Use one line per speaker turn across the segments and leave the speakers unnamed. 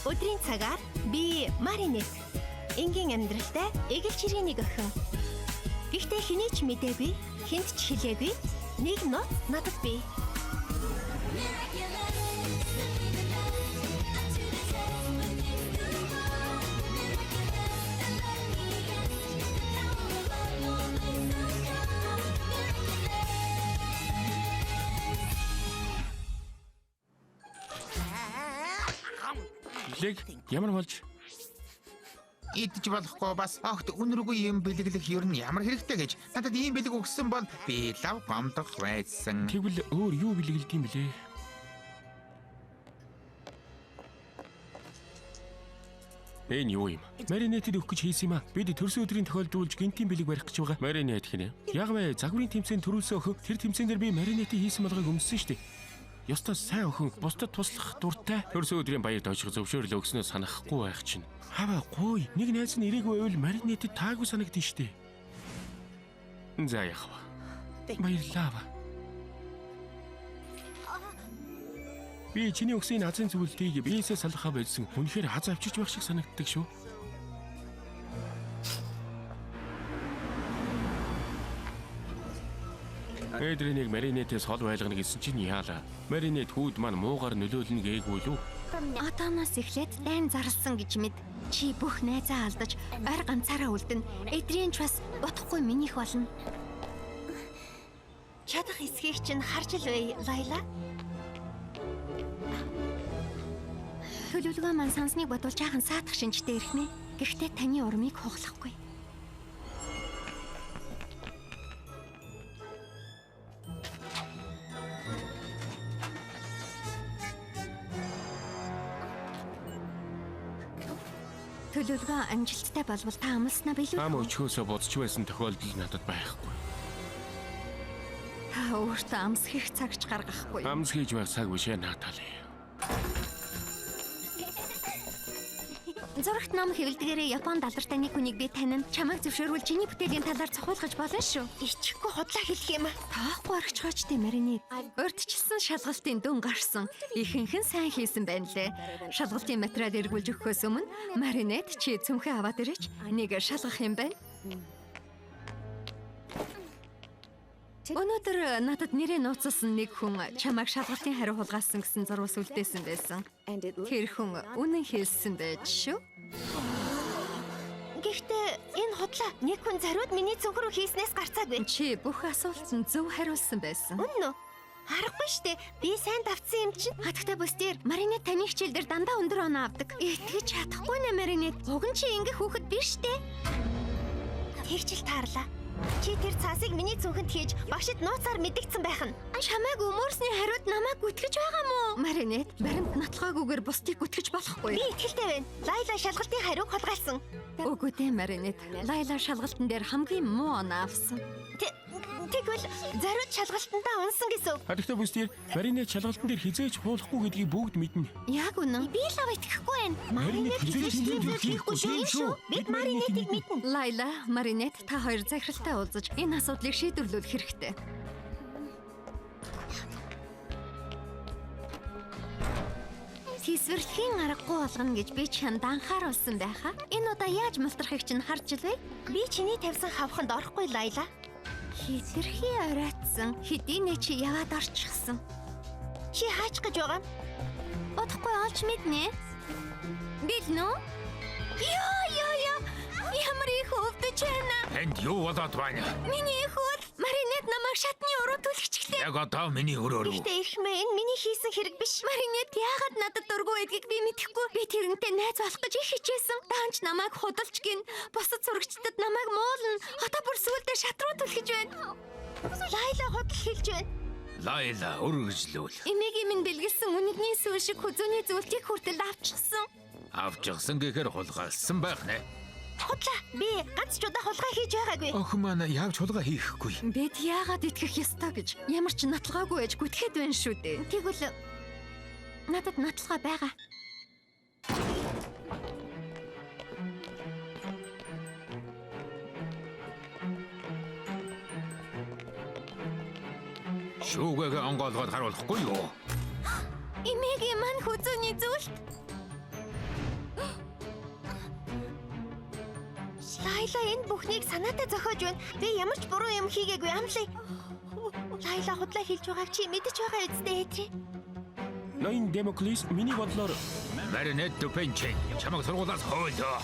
Өдрийн цагаар би Маринет. Энгийн амьдралтай эгэл чирийн нэг охин. Гэхдээ хэний ч мдээгүй, хэнд ч хэлээгүй. Нэг нот надад бий.
Лэг ямар болж
Идэж болохгүй бас огт үнэргүй юм бэлэглэх ер нь ямар хэрэгтэй гэж надад ийм бэлэг өгсөн бол би лав гомдох байсан.
тэгвэл өөр юу бэлгэлдэг юм блэ? Энэ юу юм? Маринетэд өгөх гэж хийсэн юм а. Бид төрсөн өдрийн тохиолдуулж гинтийн бэлэг барих гэж байгаа. Маринет хинэ? Яг вэ загварын тэмцээн төрүүлсэн охин тэр тэмцээн дээр би маринетийг хийсэн болгыг өмссөн шүү дээ. Ёстой сайн охин бусдад туслах дуртай. Төрсөн өдрийн баярт очих зөвшөөрөл өгснөө санахгүй байх чинь. Хаваа гуй. Нэг найз нь ирээгүй байвал маринетэд таагүй санагдана шүү дээ. За яах вэ? Баярлалаа. Би чиний өгсөн энэ азын зүйлтийг биесээ салгахаа болсон. Үнэхээр аз авчирч байх шиг санагддаг шүү. Эдрэнийг Маринетээс хол байлгана гэсэн чинь яалаа. Маринет хүүд маань муугар нөлөөлнө гээгүй лүү.
Одооноос эхлээд дайн зарлсан гэж мэд. Чи бүх найзаа алдаж, ойр ганцаараа үлдэн. Эдрийн ч бас утахгүй минийх болно. Чадах эсхийг чинь харж л бай, Лайла. Төлөвлөгөө маань сансныг бодвол жаахан саатах шинжтэй ирэх нэ. Гэхдээ таны урмыг хуглахгүй. Төлөвлөгөө амжилттай болвол та амласнаа билүү?
Ам өчхөөсөө бодч байсан тохиолдол надад байхгүй.
Та өөртөө амс хийх цагч гаргахгүй.
Амс хийж байх цаг биш ээ Натали.
Зурагт ном хэвлэдгээрээ Японд алдартай нэг хүнийг би танин. Чамайг зөвшөөрвөл чиний бүтээлийн талаар цохиулгаж болно шүү. Ичихгүй худлаа хэлэх юм а. Тоохгүй орхичгооч тийм Маринет. Урьдчилсан шалгалтын дүн гарсан. Ихэнх нь сайн хийсэн байна лээ. Шалгалтын материал эргүүлж өгөхөөс өмнө Маринет чи цүнхээ аваад ирээч. Нэг шалгах юм байна. Өнөөдөр надад нэрээ нууцлсан нэг хүн чамайг шалгалтын хариу хулгайлсан гэсэн зурвас үлдээсэн байсан. Тэр хүн үнэн хэлсэн байж шүү. Гэхдээ энэ худлаа нэг хүн зариуд миний цүнх рүү хийснээс гарцаагүй. Чи бүх асуултанд зөв хариулсан байсан. Үнэн үү? Харахгүй штэ. Би сайн давтсан юм чинь. Хатагтай бүс дээр Маринет таны хичээл дээр дандаа өндөр оноо авдаг. Итгэж чадахгүй нэ Маринет. Уг нь чи ингэх хүүхэд биш штэ. Тэгчил таарлаа. Чи тэр цаасыг миний цүнхэнд хийж багшид нууцаар мэдгдсэн байх нь. Чамайг өмөрсний хариуд намайг гүтгэж байгаа мó? Маринет, баримт нотлохоогүйгээр бусдыг гүтгэж болохгүй. Би итгэлтэй байна. Лайла шалгалтын хариуг хулгайлсан. Үгүй дээ, Маринет. Лайла шалгалтын дээр хамгийн муу оноо авсан. Тэгвэл зариуд шалгалтандаа унсан гэсэн үг.
Хадагтай бүс дээр Маринет шалгалтын дээр хизээж хуулахгүй гэдгийг бүгд мэднэ.
Яг үнэн. Би лав итгэхгүй байна.
Маринет хэзээ ч тийм зүйл хийхгүй тийм шүү.
Бид Маринетийг мэднэ. Лайла, Маринет та хоёр захиралтай уулзаж энэ асуудлыг шийдвэрлүүлэх хэрэгтэй. Тэсвэрлэхийн аргагүй болгоно гэж би чамд анхааруулсан байхаа. Энэ удаа яаж мултрахыг чинь харж л бай. Би чиний тавьсан хавханд орохгүй Лайла. Хитрхи оройтсан. Хэдийнэ чи яваад орчихсон. Чи хаач гэж байгаа юм? Удахгүй олж мэднэ. Бэлнэ үү? Йоо ёо ёо. Ямар их өвдөж байна.
Танд юу болоод байна?
Миний их үл Маринет намайг шатны уруу түлхчихлээ.
Яг одоо миний өрөө рүү.
Гэхдээ эрхмээ энэ миний хийсэн хэрэг биш. Маринет яагаад надад дургүй байдгийг би мэдэхгүй. Би тэрнтэй найз болох гэж их хичээсэн. Даанч намайг худалч гин. Бусад сурагчдад намайг муулна. Одоо бүр сүүлдээ шат руу түлхэж байна. Лайла худал хэлж байна.
Лайла өргөжлүүл.
Эмээгийн минь бэлгэлсэн үнэгний сүүл шиг хүзүүний зүйлтийг хүртэл авчихсан.
Авчихсан гэхээр хулгайлсан байх нэ.
Худлаа. Би ганц ч удаа хулгай хийж байгаагүй.
Охин маань яавч хулгай хийхгүй.
Бид яагаад итгэх ёстой гэж ямар ч нотлогоогүй байж гүтгэхэд байна шүү дээ. Тэгвэл надад нотлогоо байгаа.
Шүүгээгээ онгоолгоод харуулахгүй юу?
Эмээгийн маань хүзүүний зүйлт. Лайла энэ бүхнийг санаатай зохиож байна. Би ямар ч буруу юм хийгээгүй амлая. Лайла худлаа хэлж байгааг чи мэдэж байгаа үсттэй Эдри.
Ноён Демоклис миний бодлоор
Маринет Дупенчи чамайг сургуулиас хуулаа.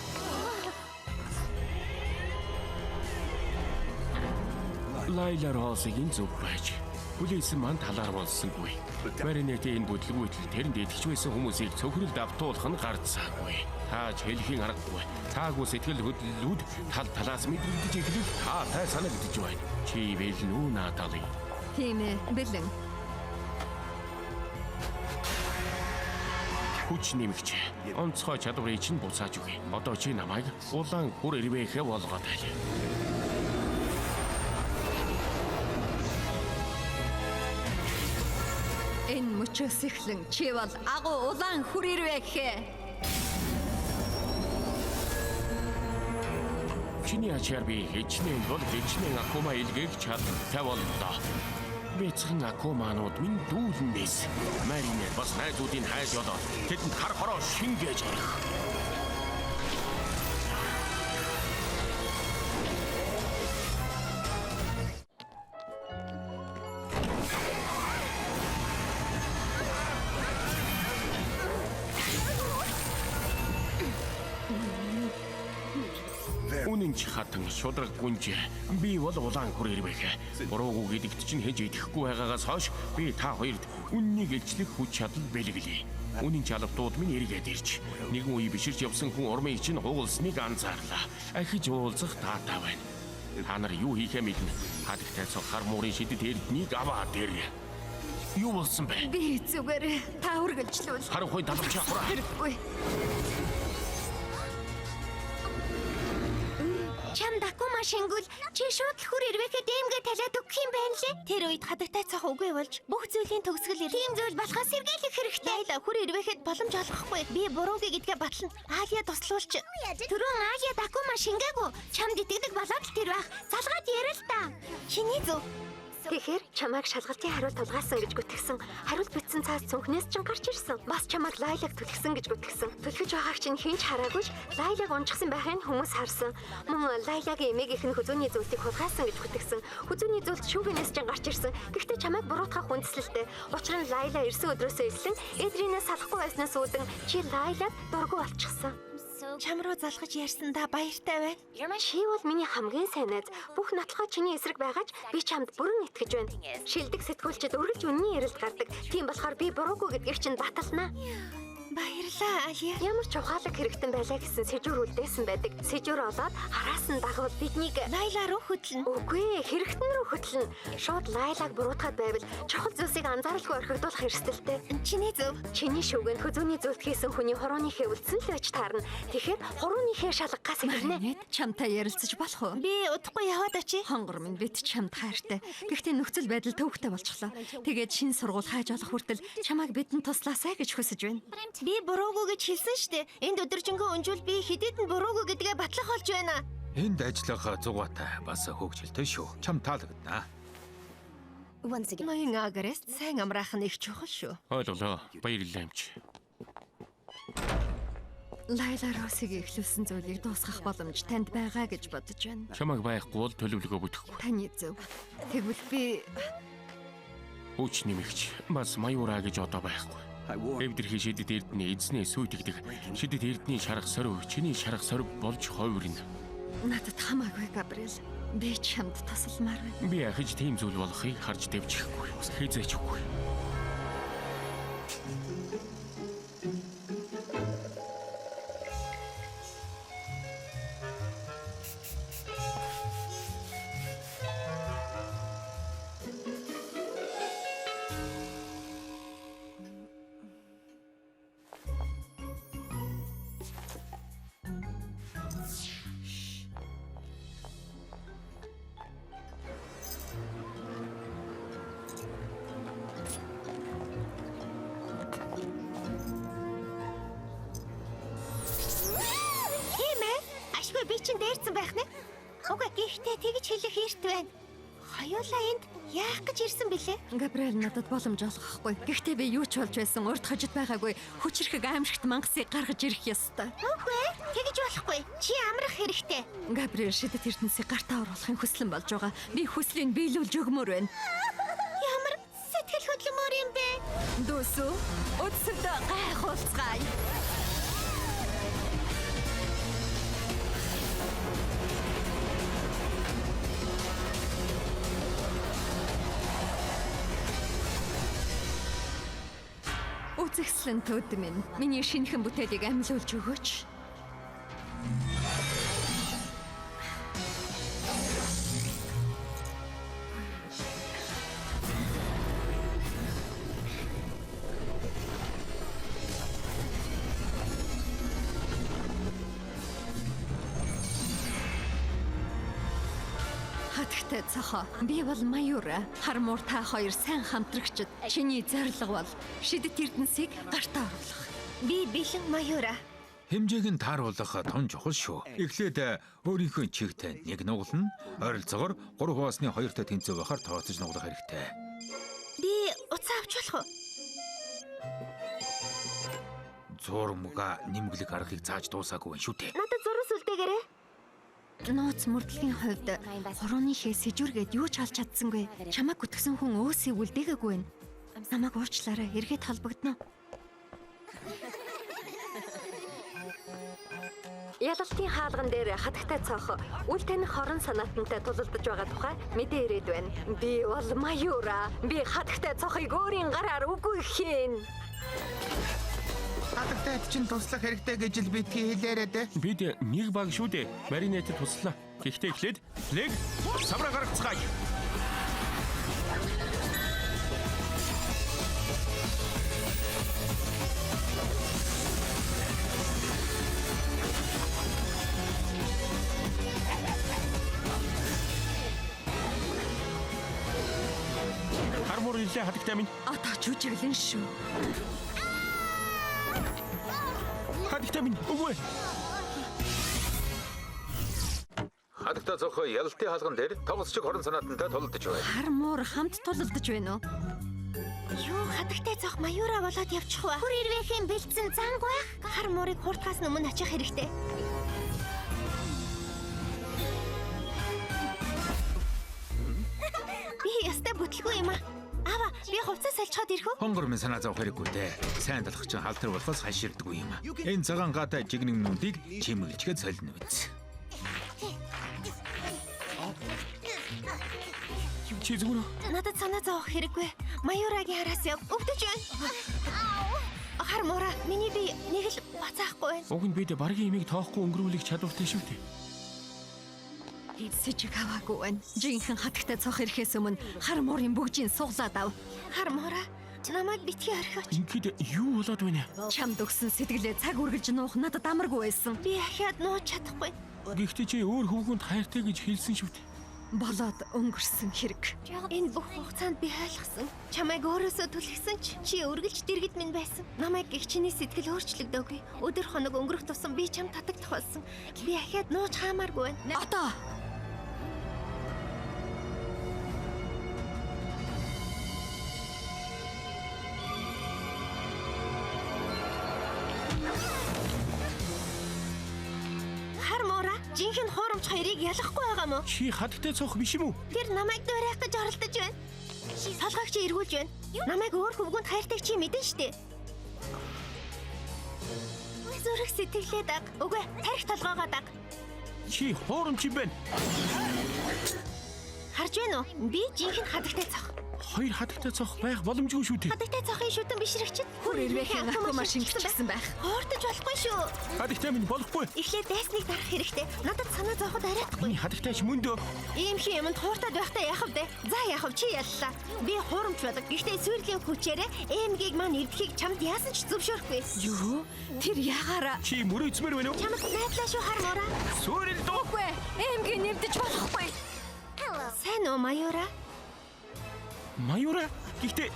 Лайла Росигийн зөв байж. Хүлээсэн ман талаар болсонгүй. Маринетийн энэ бүдлгүйтэл тэрэнд итгэж байсан хүмүүсийг цөхрөлд автуулах нь гарцаагүй. Тааж хэлхийн аргагүй. Цаагүй сэтгэл хөдлөлүүд тал талаас мэдрэгдэж эхлэх таатай санагдаж байна. Чи бэлэн үү Натали?
Тийм ээ, бэлэн.
Хүч нэмэгч. Онцгой чадварыг чинь буцааж өгье. Одоо чи намайг улаан хүр ирвэхэ болгоод айл.
Энэ мөчөөс эхлэн чи бол агуу улаан хүр ирвэхэ.
Чиний ачаар би хичнээн бол хичнээн акума илгээх чадaltaй боллоо. Бяцхан акуманууд минь дүүлнээс. Маринет бас найзуудыг хайж болоод тэдэнд хар хороо шингээж орох. Үнэн ч хатан шудраг гүнж би бол улаан хүр ирвэх. Буруугүй гэдэгт чинь хэж идэхгүй байгаагаас хойш би та хоёрт үннийг илчлэх хүч чадал бэлгэлээ. Үнэн ч албадууд минь эргээд ирж нэгэн үе биширч явсан хүн урмыг чинь хугалсныг анзаарлаа. Ахиж уулзах таатай байна. Та нар юу хийхээ мэднэ. Хадагтай цог хар муурын шидэт эрднийг аваад ир. Юу болсон бэ?
Би зүгээр та үргэлжлүүл.
Харанхуй далавч авраа.
Хэрэггүй.
Чамд Акума шингүүл чи шууд л хүр ирвэхэ дэмгэ талиад өгөх юм байна лээ. Тэр үед хадагтай цох үгүй болж бүх зүйлийн төгсгөл ирнэ. Тийм зүйл болохоос сэргийлэх хэрэгтэй. Лайла хүр ирвэхэд боломж олгохгүй. Би буруугүй гэдгээ батлана. Алия туслуулч. Түрүүн Алия Акума шингээгүй. Чамд итгэдэг болоод л тэр байх. Залгаад яриа л та. Чиний зөв.
Тэгэхээр чамайг шалгалтын хариулт тулгаасан гэж гүтгсэн. Хариулт бичсэн цаас цүнхнээс чинь гарч ирсэн. Бас чамайг Лайлаг түлхсэн гэж гүтгсэн. Түлхэж байгааг чинь хэн ч хараагүй ч Лайлаг унжчихсан байхыг хүмүүс харсан. Мөн Лайлагийн эмээгийнх нь хүзүүний зүйлтийг хулгайлсан гэж гүтгсэн. Хүзүүний зүйлт шүүгэнээс чинь гарч ирсэн. Гэхдээ чамайг буруутгах хүндэслэлтэй. Учир нь Лайла ирсэн өдрөөсөө эхлэн Эдринээс салахгүй байснаас үүдэн чи Лайлад дургүй болчихсон.
Чам руу залгаж ярьсандаа баяртай байна.
Чи бол миний хамгийн сайн найз. Бүх нотлохоо чиний эсрэг байгаа ч би чамд бүрэн итгэж байна. Шилдэг сэтгүүлчид үргэлжлж үнний ярилд гардаг. Тийм болохоор би буруугүй гэдгийг чинь батална.
Баярлалаа Алия.
Ямар ч ухаалаг хэрэгтэн байлаа гэсэн сэжүүр үлдээсэн байдаг. Сэжүүр олоод араас нь дагавал биднийг
Лайла руу хөтлөнө.
Үгүй ээ, хэрэгтэн рүү хөтлөнө. Шууд Лайлаг буруутгаад байвал чухал зүйлсийг анзааралгүй орхигдуулах эрсдэлтэй.
Чиний зөв.
Чиний шүүгэнд хүзүүний зүйлт хийсэн хүний хурууныхээ үлдсэн л байж таарна. Тэгэхээр хурууныхээ шалгахгаас хэрнэ.
Маринет, чамтай ярилцаж болох уу?
Би удахгүй яваад очие.
Хонгор минь бид чамд хайртай. Гэхдээ нөхцөл байдал төвөгтэй болчихлоо. Тэгээд шинэ сургууль хайж олох хүртэл чамайг бидэнд туслаасай гэж хүсэж байна.
Би буруугүй гэж хэлсэн штэ. Энд өдөржингөө өнжүүл би хэдийд нь буруугүй гэдгээ батлах болж байна.
Энд ажиллах зугаатай бас хөгжилтэй шүү. Чам таалагдана.
Ноён Агрест сайн амраах нь их чухал шүү.
Ойлголоо. Баярлалаа эмч.
Лайла Росыг эхлүүлсэн зүйлийг дуусгах боломж танд байгаа гэж бодож байна.
Чамайг байхгүй бол төлөвлөгөө бүтэхгүй.
Таны зөв. Тэгвэл би
Хүч нэмэгч бас маюураа гэж одоо байхгүй. Эвдэрхий шидэт эрдэнэ эзнээ сүйтгэдэг. Шидэт эрдний шарах сорив чиний шарах сорив болж ховрно.
надад хамаагүй Габриэл. Би чамд тусалмаар байна.
Би ахиж тийм зүйл болохыг харж дэвжихгүй. Хизээч үгүй.
Тийм ээ. Ашгүй би чинь дээрцэн байх нэ. Уга гэхдээ тэгж хэлэх эрт байна. Хоёулаа энд яах гэж ирсэн бэлээ?
Габриэл надад боломж олгохгүй. Гэхдээ би юу ч болж байсан урд хожид байгаагүй хүчрхэг аимшигт мангасыг гаргаж ирэх ёстой.
Үгүй ээ, тэгж болохгүй. Чи амрах хэрэгтэй.
Габриэл шидэт эрдэнсийг гартаа оруулахын хүслэн болж байгаа. Би хүслийг биелүүлж өгмөр байна.
Ямар сэтгэл хөдлөмөр юм бэ?
Дүүсүү, өдсөдөө гайхуулцгаая. Үзэгслэн төд минь, миний шинэхэн бүтээлийг амьлуулж өгөөч. Хатагтай цохоо. Би бол Маюра. Хар муур та хоёр сайн хамтрагчд. Чиний зорилго бол шидэт эрдэнсийг гартаа оруулах.
Би бэлэн Маюра.
Хэмжээг нь тааруулах тун чухал шүү. Эхлээд өөрийнхөө чигт нэг нуглана. Ойролцоогоор 3 хуваасны 2-той тэнцүү байхаар тооцож нуглах хэрэгтэй.
Би уцаа авч болох уу?
Зурмга нэмгэлэх аргыг зааж дуусаагүй байна шүү дээ.
Надад зураг сүлдээгээрэй.
Нууц мөрдлөгийн хувьд хурууны хээ сэжүргээд юу ч олж чадсангүй. Чамайг гүтгсэн хүн өөсийг үлдээгээгүй байна. Намайг уучлаарай, эргээд холбогдно.
Ялалтын хаалган дээр хатагтай цоох үл таних хорон санаатантай тулалдаж байгаа тухай мэдээ ирээд байна. Би бол Маюра. Би хатагтай цохыг өөрийн гараар үгүй хийн.
Хатагтай чинь туслах хэрэгтэй гэж л битгий хэлээрэй дээ.
Бид нэг баг шүү дээ. Маринетад туслаа. Гэхдээ эхлээд флэг савраа гаргацгаая. Хар муур ирлээ хатагтай минь.
Одоо жүжиглэн шүү.
Хатагтай минь. Үгүй.
Хатагтай цохоо ялалтын хаалган дээр тоглосчиг хорон санаатантай тулалдаж байна.
Хар муур хамт тулалдаж байна уу?
Юу хатагтай зоох Маюра болоод явчих вэ? Хүр ирвэхэн бэлдсэн занг байх. Хар муурыг хурдгаас өмнө очих хэрэгтэй. Би ястай бүтлгүй юм аа. Аава, би хувцас салчхад ирэх үү?
Хонгор минь санаа зовох хэрэггүй дээ. Сайн талах чинь халтар болохоос хаширдаггүй юм. Энэ цагаан гатай жигнэгнүүдийг чимэглэжгээд солино биз.
Чи зүгээр үү?
Надад санаа зовох хэрэггүй. Маюрагийн хараас яв. Өвдөж байна. Хар муура, миний бие нэг л бацаахгүй байна.
Уг нь бид баргийн имийг тоохгүй өнгөрүүлэх чадвартай шүү дээ.
Сэжиг аваагүй байна. Жинхэнэ хатагтай цох ирэхээс өмнө хар муурын бүгжийг суглаад ав.
Хар муура, намайг битгий орхиоч.
Ингээд юу болоод байна?
Чамд өгсөн сэтгэлээ цаг үргэлж нуух надад амаргүй байсан.
Би ахиад нууж чадахгүй.
Гэхдээ чи өөр хөвгүнд хайртай гэж хэлсэн шүү дээ.
Болоод өнгөрсөн хэрэг.
Энэ бүх хугацаанд би ойлгосон. Чамайг өөрөөсөө түлхсэн ч чи үргэлж дэргэд минь байсан. Намайг гих чиний сэтгэл өөрчлөгдөөгүй. Өдөр хоног өнгөрөх тусам би чам татагдах болсон. Би ахиад нууж хаамааргүй байна.
Одоо
Хар муура, жинхэнэ хуурамч хоёрыг ялахгүй байгаа мó?
Чи хатагтай цоох биш юм уу?
Тэр намайг дуурайх гэж оролдож байна. Толгойг чи эргүүлж байна. Намайг өөр хөвгүнд хайртайг чи мэдэн штэ. Зүрх сэтгэлээ даг. Үгүй, тарих толгоогоо даг.
Чи хуурамч юм байна.
Харж байна уу? Би жинхэнэ хадагтай цох.
Хоёр хатагтай цоох байх боломжгүй шүү дээ.
Хадагтай цохын шүтэн бишрэгчд
Хүр ирвэхэн акумар шингэчихсэн байх.
Хуурдаж болохгүй шүү.
Хатагтай минь болохгүй.
Эхлээд дайсныг дарах хэрэгтэй. Надад санаа зовход арайхгүй.
Миний хатагтай ч мөндөө.
Ийм хин юмд хууртаад байхдаа яах вэ? За яах вэ? Чи яллаа. Би хуурамч болог. Гэхдээ сүйрлийн хүчээрээ эмгийг маань эвдэхийг чамд яасан ч зөвшөөрөхгүй.
Юу? Тэр ягаараа
Чи мөрөөцмөр байна уу?
Чамд найдлаа шүү хар муура.
Сүрэл дуу.
Үгүй, эмгийг нэвдэж болохгүй.
Сайн уу Маюра?
Маюра. Гэхдээ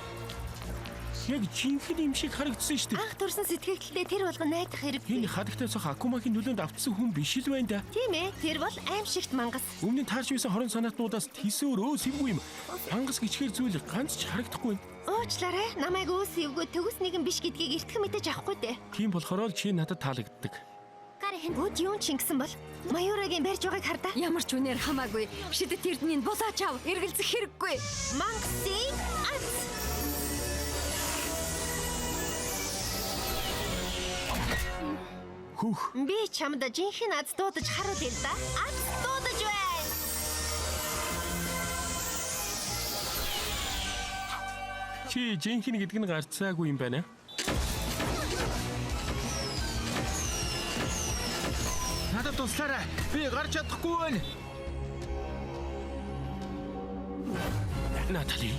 Яг жинхэнэ юм шиг харагдсан шүү дээ.
Анх төрсэн сэтгэгдэлдээ тэр болгон найдах хэрэггүй.
Энэ хадагтай цох Акумагийн нөлөөнд автсан хүн биш л байна да.
Тийм ээ, тэр бол аимшигт мангас.
Өмнө нь таарч байсан хорон санаатнуудаас тэсөөр өө сэвгүй юм. Мангас гिचгээр зүйл ганц ч харагдахгүй.
Уучлаарай, намайг өө сэвгүй төгс нэгэн биш гэдгийг эртхэн мэдэж авахгүй дээ.
Тийм болохоор л чи надад таалагддаг.
Үд юун чингсэн бол Маюрагийн барьж байгааг хардаа.
Ямар ч үнээр хамаагүй. Шидэт эрднийг булаач ав. Эргэлзэх хэрэггүй.
Мангасын аз.
Хүүх,
Би чамд жинхэнэ аз дуудаж харуулъя л да. Аз дуудаж байна.
чи жинхэнэ гэдэг нь гарцаагүй юм байна.
Надад туслаарай. Би гарч чадахгүй байна.
Натали.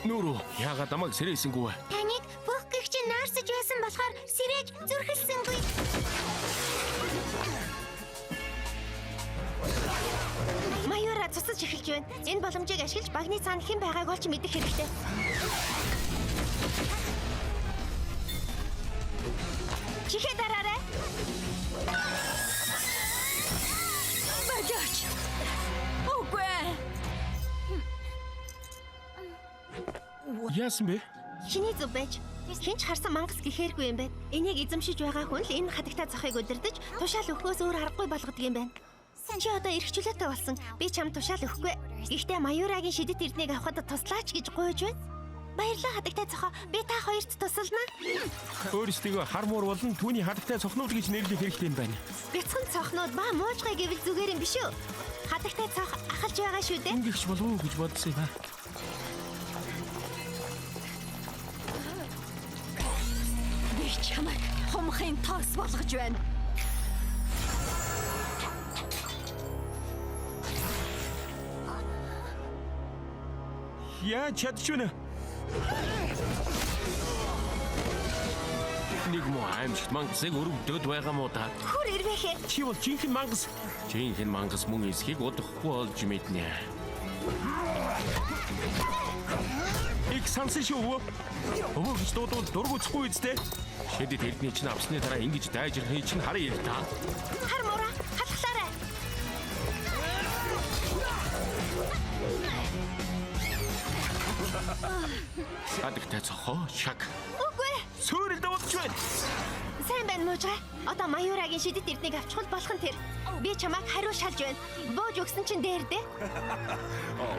Нүрүү, яагаад намайг сэрээсэнгүй вэ?
Таныг бүх гихч наарсаж байсан болохоор сэрэж зүрхэлсэнгүй. Маюра цуцаж эхэлж байна. Энэ боломжийг ашиглаж багны цаана хэн байгааг олж мэдэх хэрэгтэй. Чихээ дараарай.
Болооч. Үгүй.
Яасан бэ?
Чиний зөв байж. Хинч харсан мангас гэхээргүй юм байна. Энийг эзэмшиж байгаа хүн л энэ хадагтай цохыг удирдах тушаал өгөхөөс өөр аргагүй болгодог юм байна. Чи одоо эрх чөлөөтэй болсон. Би чамд тушаал өгөхгүй. Гэхдээ Маюрагийн шидэт эрднийг авахад туслаач гэж гуйж байна. Баярлалаа хадагтай цохоо. Би та хоёрт тусална.
Өөрсдийгөө хар муур болон түүний хадагтай цохнууд гэж нэрлэх хэрэгтэй юм байна.
Бяцхан цохнууд ба муужгай гэвэл зүгээр юм биш үү? Хадагтай цох ахалж байгаа шүү дээ.
Ингэхч болов уу гэж бодсон юм аа.
Би чамайг хумхын тоос болгож байна.
Яаж чадчих вэ? Нэг муу аимшигт мангасыг өрөвдөд байгаа мó та.
Хүр ирвэхэ.
Чи бол жинхэнэ мангас. Жинхэнэ мангас мөн эсхийг удахгүй олж мэднэ. Их сансан шүү өвөө. Өвөө гэж дуудвал дургуцгүй үстэй. Шидэт эрдний чинь авсны дараа ингэж дайжирхыг чинь харъя л та.
Хар муура халахлаарай.
Хадагтай цохоо шаг.
Үгүй.
Сөөрөл давуулж байна.
Сайн байна муужгай. Одоо Маюрагийн шидэт эрднийг авчихвал болох нь тэр. Би чамайг хариу шалж байна. Бууж өгсөн чинь дээр дээ.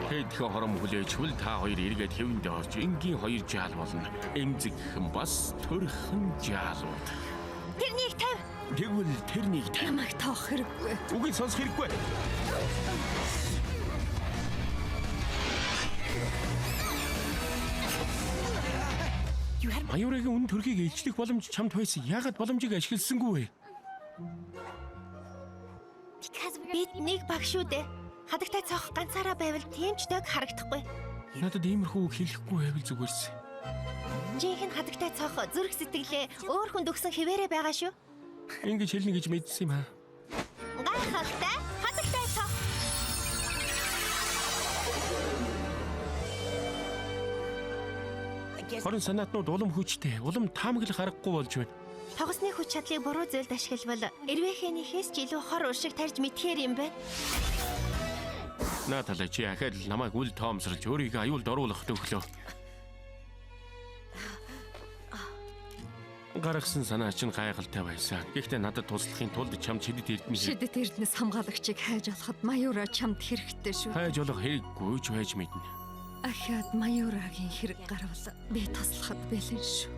Хэдхэн хором хүлээчвэл та хоёр эргээд хэвэндээ орж энгийн хоёр жаал болно. Эмзэгхэн бас төрхөн жаалууд.
Тэрнийг тавь.
Тэгвэл тэрнийг тавь.
Намайг тоох хэрэггүй.
Үгийг сонсох хэрэггүй. Маюрагийн үнэн төрхийг илчлэх боломж чамд байсан. Яагаад боломжийг ашигласангүй вэ?
Бид нэг баг шүү дээ. Хадагтай цох ганцаараа байвал тийм ч дог харагдахгүй.
Надад иймэрхүү үг хэлэхгүй байвал зүгээрсэн.
Жинхэнэ хадагтай цох зүрх сэтгэлээ өөр хүнд өгсөн хിവэрэ байгаа шүү.
Ингэж хэлнэ гэж мэдсэн юм аа.
Гайхалтай хадагтай цох.
Хорон санаатнууд улам хүчтэй, улам таамаглах аргагүй болж байна.
Тогсны хүч чадлыг буруу зүйлд ашиглавал эрвэхэнийхээс ч илүү хор уршиг тарж мэдхээр юм байна.
Нааталаа чи ахаад л намайг үл тоомсорлж өөрийгөө аюулд оруулах төвхлөө. Гаргасан санаа чинь гайхалтай байсан. Гэхдээ надад туслахын тулд чамд шидэт эрдэнэ
Шидэт эрдэнэс хамгаалагчийг хайж олоход Маюра чамд хэрэгтэй шүү.
хайж олох хэрэггүй ч байж мэднэ.
Ахиад Маюрагийн хэрэг гарвал би туслахад бэлэн шүү.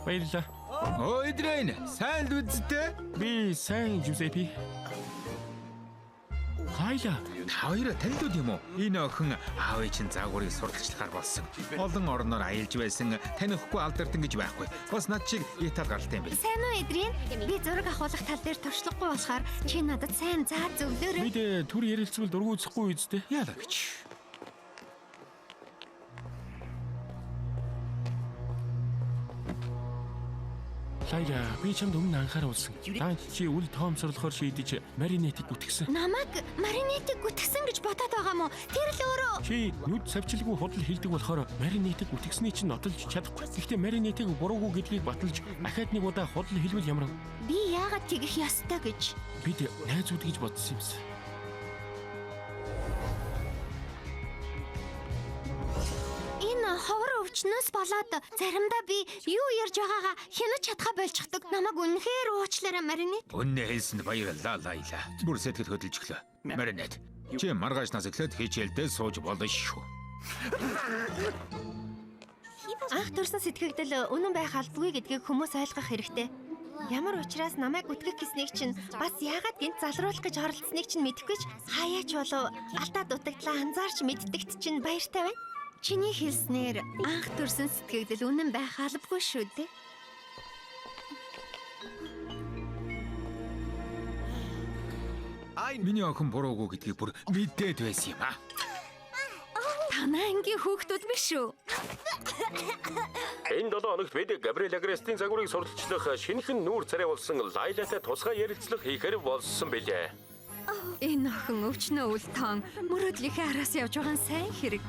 Баярлалаа.
Өө Эдрэн, сайн л үздэй.
Би сайн Жузепи. Лайла,
Та хоёроо таньдууд юм уу? Энэ охин аавын чинь загварыг сурталчлахаар болсон. Олон орноор аялж байсан, танихгүй алдартан гэж байхгүй. Бас над чиг Итали гаралтай юм байна.
Сайн уу Эдрин?
Би зураг авахулах тал дээр туршлагагүй болохоор чи надад сайн заа зөвлөөрэй.
бид түр ярилцвал дургуутсахгүй үсттэй.
Яалаа гэж.
Лайла, би чамд өмнө анхааруулсан. Даанч чи үл тоомсорлохоор шийдэж Маринетийг гүтгсэн.
Намайг Маринетийг гүтгсэн гэж бодоод байгаа мó? Тэр л өөрөө
Чи нүд савчилгүй худал хэлдэг болохоор Маринетийг гүтгсэний чинь нотолж чадахгүй. Гэхдээ Маринетийг буруугүй гэдгийг баталж ахаад нэг удаа худал хэлвэл ямар вэ?
би яагаад тэгэх ёстой гэж.
Бид найзууд гэж бодсон юмсан.
Энэ ховор өвчнөөс болоод заримдаа би юу ярьж байгаагаа хянаж чадхаа болчихдог. Намайг үнэхээр уучлаарай Маринет.
Үннээ хэлсэнд баярлалаа, Лайла. Бүр сэтгэл хөдлөж өглөө. Маринет, чи маргаашнаас эхлээд хичээлдээ сууж болно шүү.
Анх төрсэн сэтгэгдэл үнэн байх албагүй гэдгийг хүмүүс ойлгох хэрэгтэй. Ямар учраас намайг үтгэх гэснийг чинь бас яагаад гинт залруулах гэж оролцсныг чинь мэдэхгүй ч хаяач болов алдаа дутагдлаа анзаарч мэддэгт чинь баяртай байна.
Чиний хэлснээр анх төрсэн сэтгэгдэл үнэн байх албагүй шүү дээ.
Миний охин буруугүй гэдгийг бүр мэдээд байсан юм аа.
Танай ангийн хүүхдүүд биш үү?
Энэ 7 хоногт бид Габриэл Агрестийн загварыг сурталчлах шинэхэн нүүр царай болсон Лайлатай тусгай ярилцлага хийхээр болсон билээ.
Энэ охин өвчнөө үл тоон мөрөөдлийнхээ араас явж байгаа нь сайн хэрэг.